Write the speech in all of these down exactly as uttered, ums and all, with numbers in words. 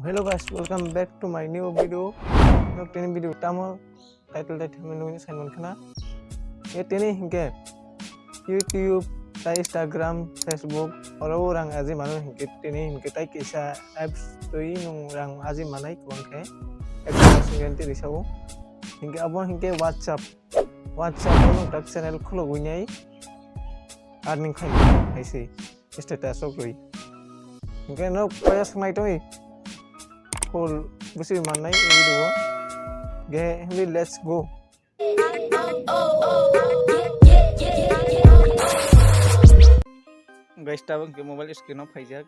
Hello guys, welcome back to my new video. Nok tini video tamo title tai thangwi nungni saimon khana. Ye tini hinkhe YouTube, tai Instagram, Facebook, oro rang aji mano hinkhe tini hinkhe tai kisa apps twi nung rang aji manai kwbang khe. Apps hinkhe tini sao. Hinkhe abo hinkhe WhatsApp. WhatsApp o nung tak channel khulogwi nai. Earning khai hai se. Status o gwi. Hinkhe no paya sangnai tongwi. Full busi mannai video. Ge hindi let's go. Guys, tabuk ke mobile screen o phaijak.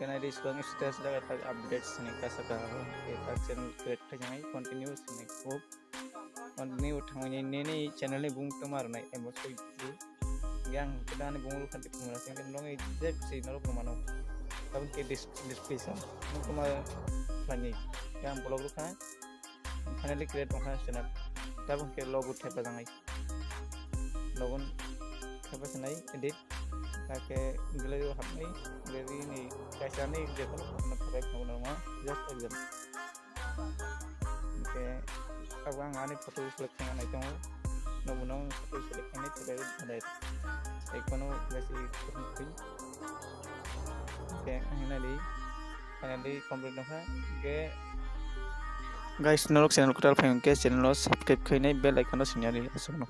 Gana di sukang status daga tak update sini kasa ka. Ke tak channel create khai jangai continue sini ko. Continue thangwi nini channel ni bung toma rwnai emo soi. Yang kedani bung lu khanti kumara sing kan dong exact si norok mano. Tabuk ke dis-, description. Nung toma lani. Yang blog lu khan. Finally create ongkha channel. Tabuk ke logo thepa jangai. Logo thepa sanai edit. Kake gallery o hapnai. Gallery ni kaisa ni je kono kono thepai phano ma. Just example. Oke, abo ang ani photo select khaina nai tongo. Nobo no photo select khainai thepai thanai. Ekono besi kurung khui. Oke, finally, finally complete nokha. Oke. Guys, norok channel kwtal phai hwnkhe channel o subscribe khainai bell icon o swngnai aswkno.